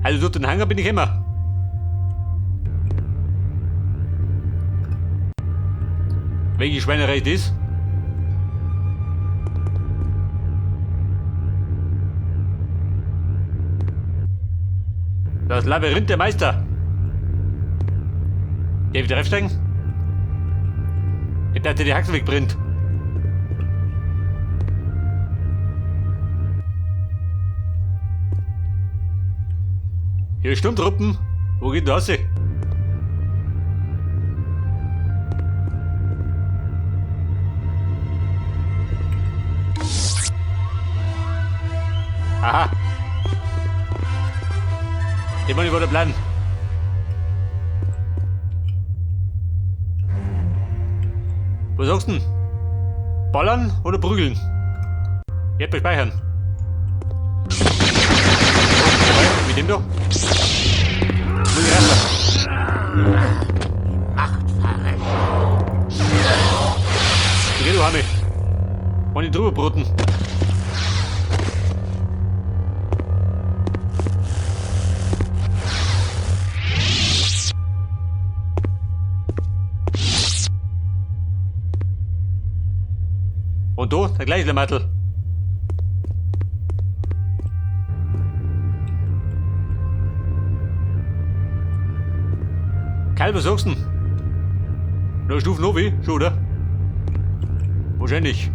Also durch den Hangar bin ich immer. Welche Schweinerei ist das? Das Labyrinth der Meister. Der wieder aufsteigen? Ich dachte, die Haxen wegbrennt. Hier Sturmtruppen. Wo geht das? Aha. Ich meine, ich wollte bleiben. Was sagst du denn? Ballern oder prügeln? Jetzt speichern. Mit dem da? Muss ich raus. Macht verrennt. Geh du, Hami. Wollen die drüber bruten. Und da, der gleiche Mattel. Karl, was sagst du denn? Noch Stufen Novi, schon, oder? Wahrscheinlich.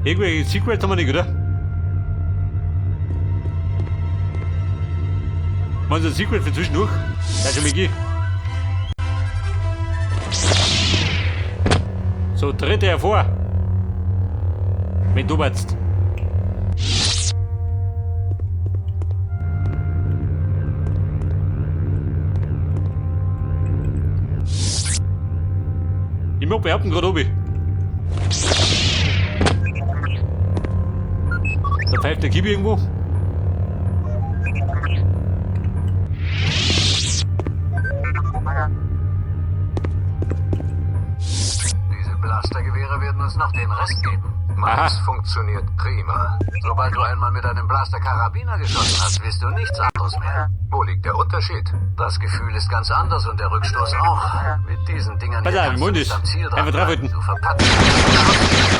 Irgendwelche Secrets haben wir nicht, oder? Machen Sie ein Secret für zwischendurch? Da schon mal. So, tritt er hervor. Wenn du warst. Ich mag behaupten, gerade oben. Da pfeift der Kibi irgendwo. Diese Blastergewehre werden uns noch den Rest geben. Meins funktioniert prima. Sobald du einmal mit einem Blaster-Karabiner geschossen hast, willst du nichts anderes mehr. Wo liegt der Unterschied? Das Gefühl ist ganz anders und der Rückstoß auch. Mit diesen Dingern Pass hier auf, kannst du Mund nicht ist. am Ziel Einfach dranbleiben. draufhalten. Du verpatzt.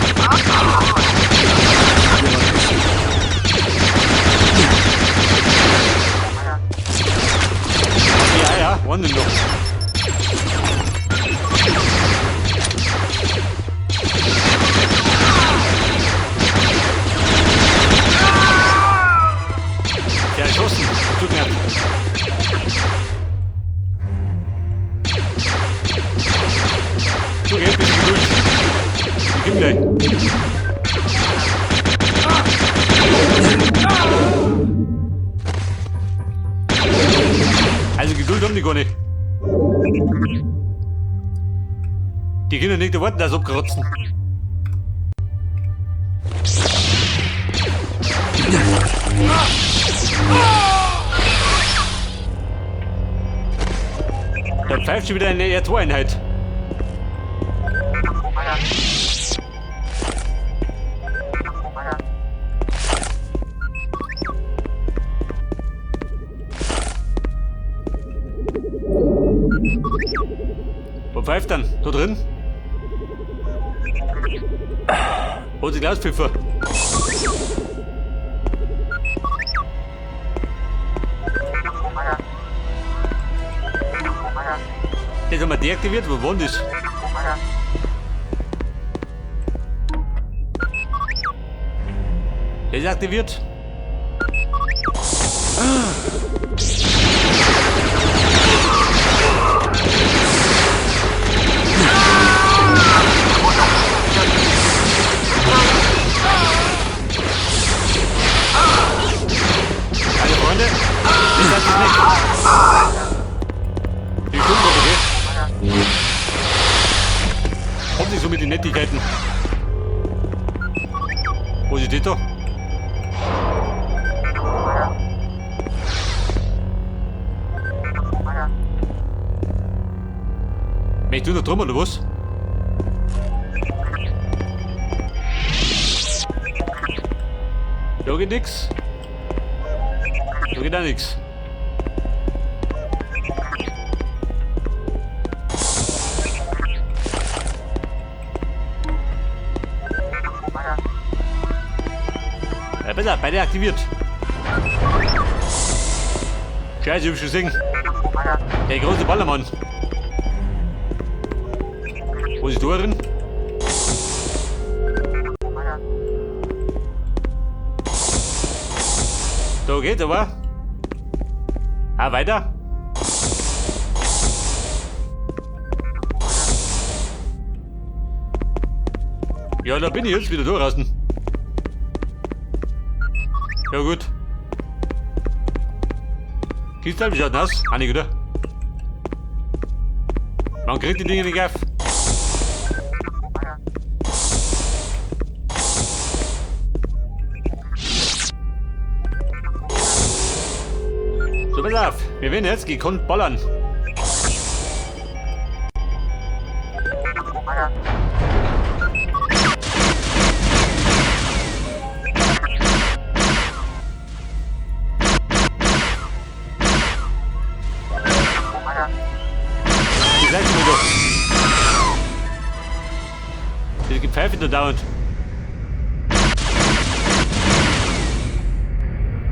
Ja, ja, wandern noch. Ja, erschossen. Tut mir leid. So, jetzt bisschen Geduld. Ich komm gleich. Also Geduld haben die gar nicht. Die können nicht erwarten, dass sie abkratzen. Da pfeift schon wieder eine R2-Einheit. Wo pfeift dann? Da drin? Hat sich auspfiffen. Das haben wir deaktiviert. Wo war denn das? Das ist aktiviert. Also Freunde, das hat sich nicht. Die Stunde, okay? Kommt nicht so mit den Nettigkeiten. Wo ist das da? Möchtest du noch drum oder was? Da geht nix. Da geht auch nichts. Ja, besser, beide aktiviert. Scheiße, ich hab schon gesehen. Der große Ballermann. Wo ist die drin? Da geht aber. Ah, weiter. Ja, da bin ich jetzt wieder draußen. Ja gut. Kiste, wie schaut denn aus? Einig, oder? Man kriegt die Dinge nicht auf. So, pass auf. Wir werden jetzt gekonnt ballern. Die Seite wieder. Das gibt Pfeife da dauernd.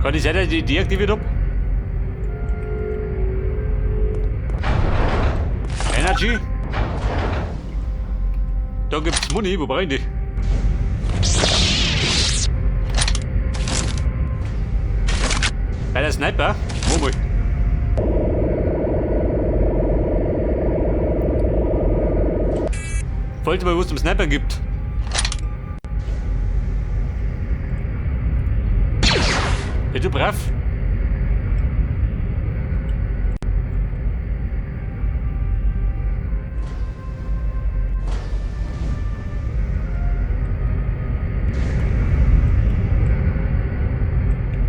Kann die Seite, die deaktiviert hab? Energy? Da gibt's Muni, wo brauch ich die? Bei der Sniper? Wo mal? Wollte mal, wo es zum Sniper gibt. Bist du brav?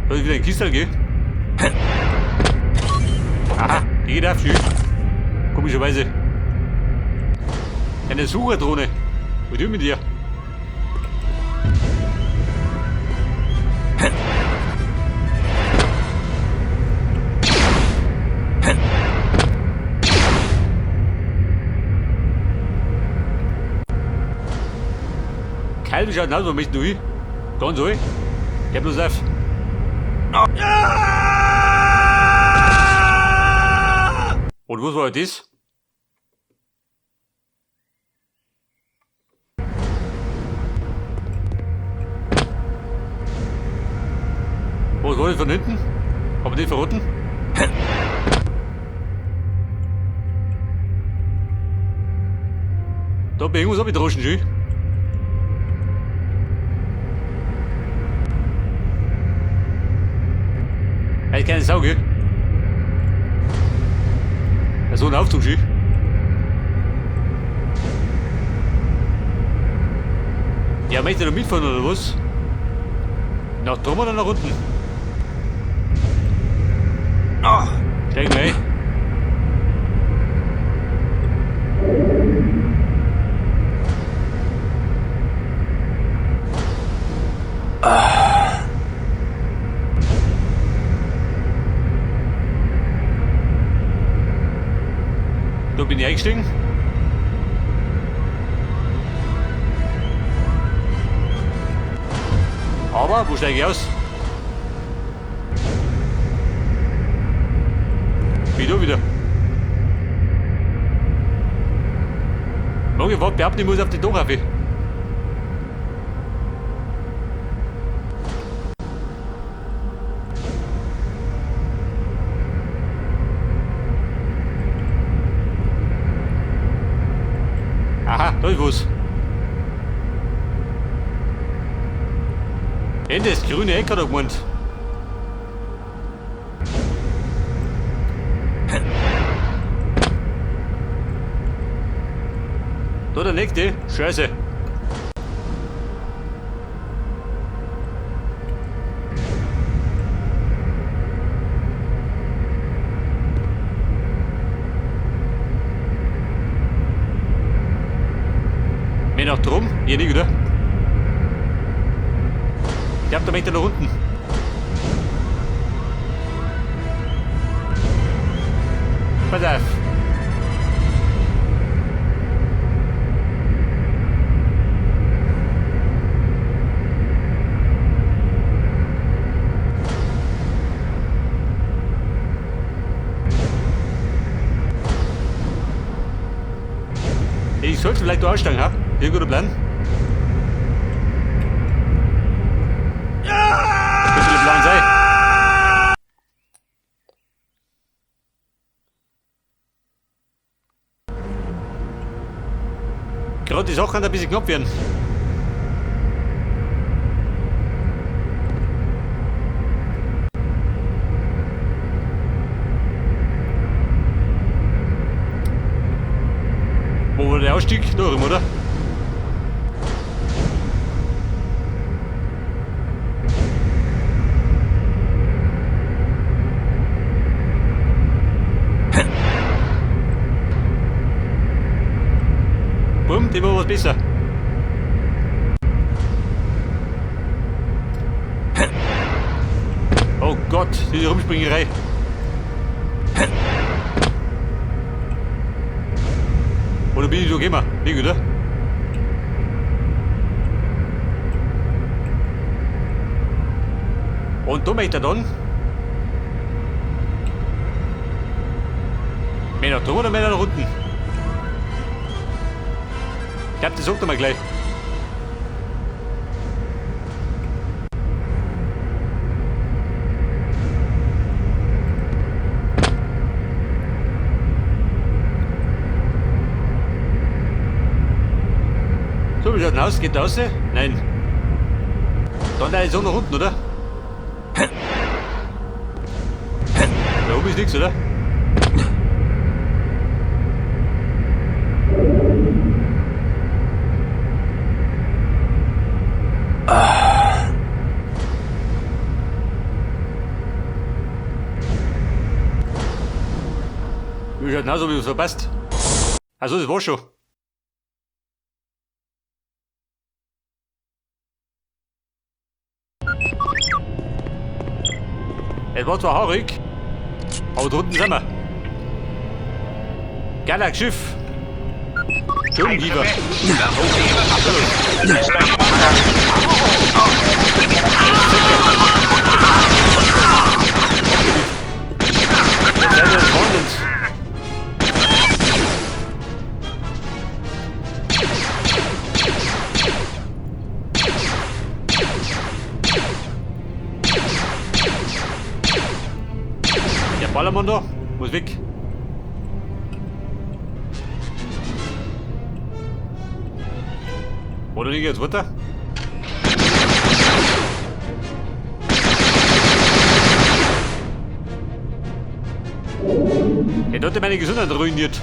Soll ich wieder in die Kiste gehen? Aha, die geht auf, schön. Komischerweise. Eine Sucherdrohne. Was ist mit dir? Keil, wie schaut denn aus? Wo möchtest du hin? Ganz ruhig. Geh bloß auf. Und was war das? Was war das von hinten? Haben wir den verrotten? Da bin ich irgendwas abgedroschen, schön. Hey, keine Sau, gell? So ein Aufzug, schön. Ja, möchte du mitfahren oder was? Nach drüben oder nach unten? Oh, steig mal ein. Da bin ich eingestiegen. Aber, wo steige ich aus? Wie du wieder? Mag ich behaupten, ich muss auf die Dach rauf. Aha, da ist was. Ende, das grüne Eck hat er gemeint. Da der nächste. Scheiße. Mehr noch drum? Hier nicht, oder? Ich glaub, da möchte er nach unten. Pass auf. Ich sollte vielleicht da aussteigen, ha? Hier guter Plan. Könnte der Plan sein. Gerade die Sache kann ein bisschen knapp werden. Wo war der Ausstieg? Da rum, oder? Bumm, die war was besser. Oh Gott, diese Rumspringerei. Oder bin ich so gekommen? Weg, oder? Und da möchte er dann. Mehr nach drüben oder mehr nach unten? Ich glaube, das sagt er mal gleich. So, wie schaut denn aus? Geht da raus? Nein. Dann da ist so nach unten, oder? Da oben ist nichts, oder? Wie schaut denn aus, ob ich was verpasst? Also, das war schon. Es war zwar haarig, aber drunten sind wir. Geiler Schiff. Turmgeber. Der Ballermann da muss weg. Oder liege jetzt runter? Der hat meine Gesundheit ruiniert.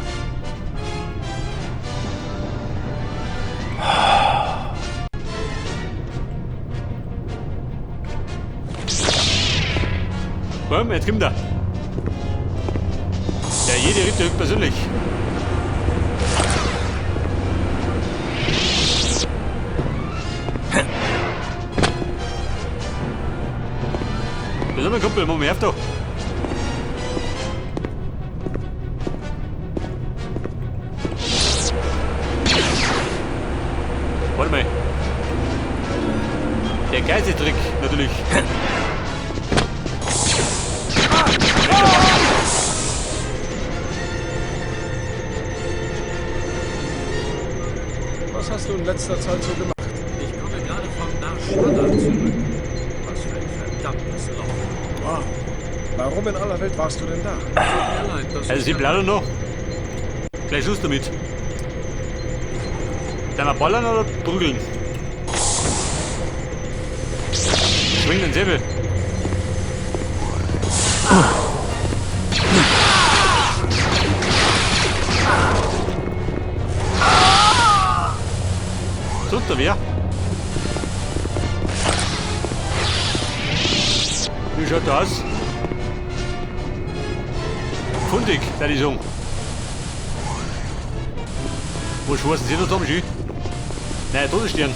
Komm, jetzt kommt er. Ja, jede Ritter höchstpersönlich. Das ist mein Kumpel, Moment, auf da. Warte mal. Der geilste Trick, natürlich. Was hast du in letzter Zeit so gemacht? Ich komme gerade von Nar Shaddaa zurück. Was für ein verdammtes Loch. Wow. Warum in aller Welt warst du denn da? Tut mir leid, das Also ist sie plaudern noch. Gleich Schluss damit. Dann mal ballern oder prügeln? Schwing den Säbel. So, da wer? Wie schaut das aus? Fundig, der ich sagen. Wo schmeißen Sie da zusammen, Schü? Nein, Todesstern.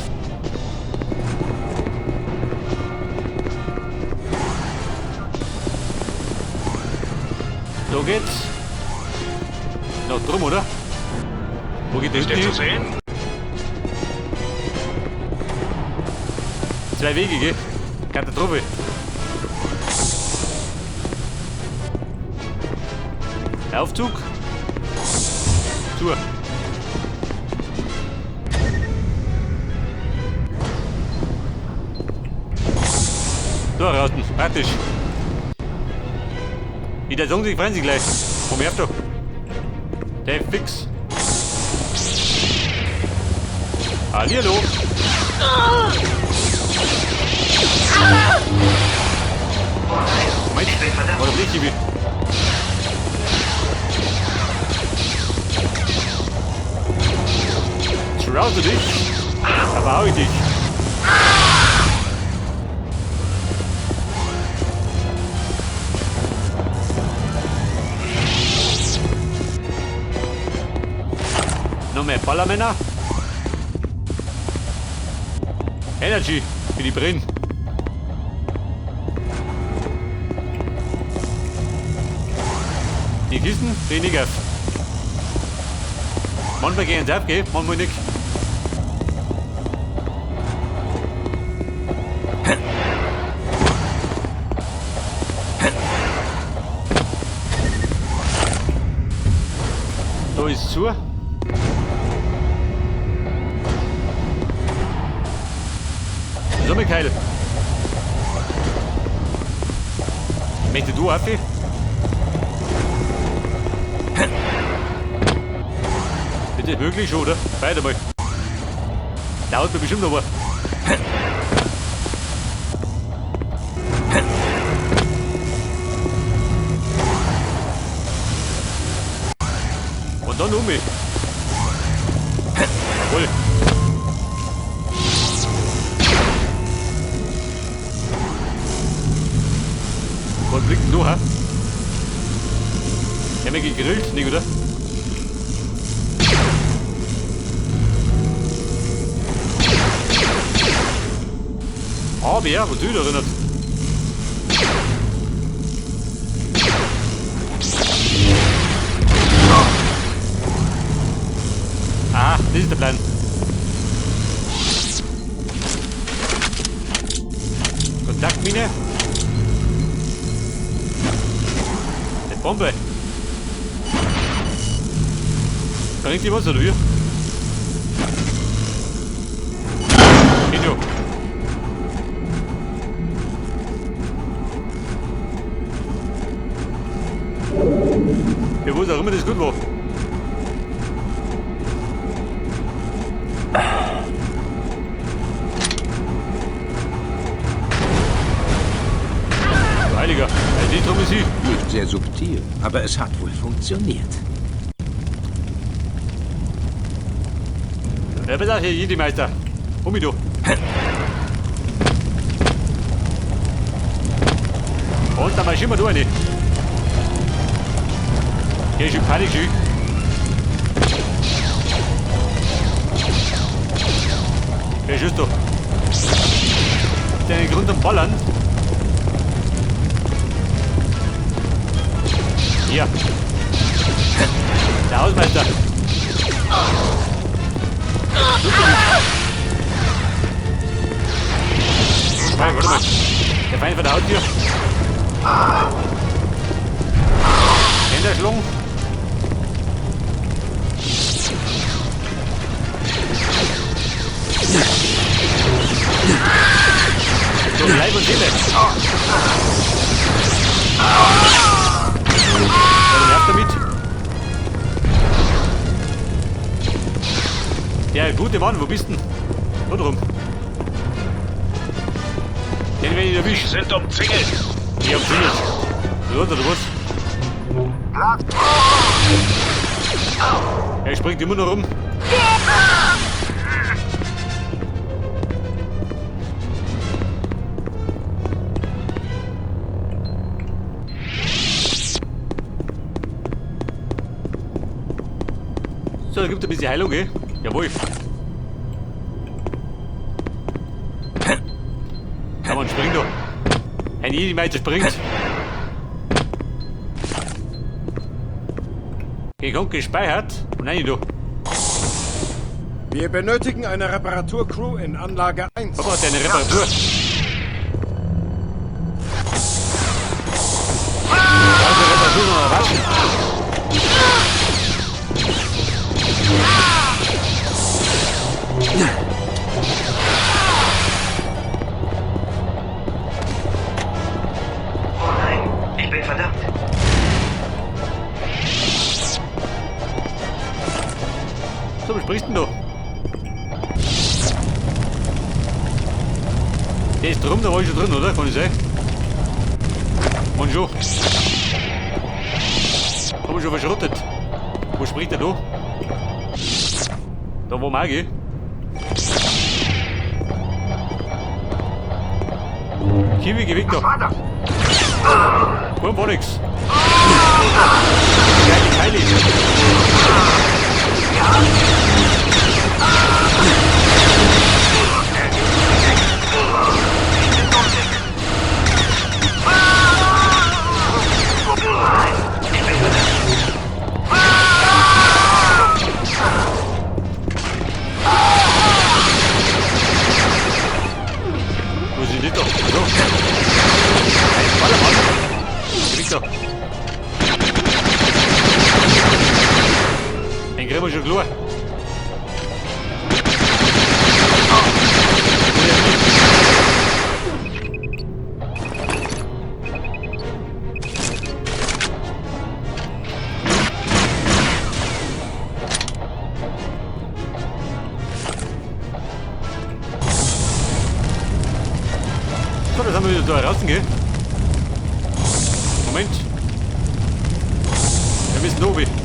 So geht's. Noch drum, oder? Wo geht der Ist der hinten zu hin? sehen? Zwei Wege, gell? Katastrophe. Aufzug. Zur. Da raus, praktisch. Wieder sagen sie, freuen sich gleich. Komm her, doch. Der fix. Hallihallo. Moment, oder nicht, Gibi? Traust du dich? Aber hau ich dich. Noch mehr Ballermänner. Energy für die Brillen. Die Kisten, die nicht auf. Manchmal gehen sie auf, gell? Manchmal nicht. Da ist zu. So, Michael. Möchtest du auf? Ist das möglich schon, oder? Weiter mal. Dauert mir bestimmt aber. Und dann um mich. Jawohl. Was blickt denn du, hä? Haben wir gegrillt, nicht, oder? Aber, was du da erinnert? Aha, das ist der Plan. Kontaktmine. Eine Bombe. Bringt die was, oder wie? Geht schon. Ja, wo auch immer das gut war. Du Heiliger, die drum ist sie. Nicht sehr subtil, aber es hat wohl funktioniert. Ja, pass auf, hier, Jedi-Meister. Hol mich du. Und dann marschieren wir da rein. Hier ist schon Panik, schön. Wer schießt da? Der Grund am Ballern. Hier. Der Hausmeister. Warte mal. Der Feind vor der Haustür. Händerschlung. So, Leib und Seele. Ja, nervt damit. Der gute Mann, wo bist denn? Da drum. Den werde ich erwischen. Sie sind umzingelt. Ich umzingelt. Los, oder was? Platz. Er springt immer noch rum. So, da gibt es ein bisschen Heilung, gell? Jawohl. Kann man springen doch. Ein Jedi-Meister springt. Gekonnt gespeichert. Und rein da. Wir benötigen eine Reparaturcrew in Anlage 1. Papa hat eine Reparatur. Also Reparatur noch waschen. Oh nein, ich bin verdammt. So, was sprichst denn du? Der ist drum, da war ich schon drin, oder? Kann ich sein? Bonjour. Hab ich schon verschrottet. Wo spricht der da? Da wo mag ich. Kiwi, geh weg da. Wo war nix. Geile Keile. Wo sind die da? So. Ein Ballermann. Geh weg da. Den kriegen wir schon klar. So, da sind wir wieder da raus, gell? Moment. Wir müssen da oben.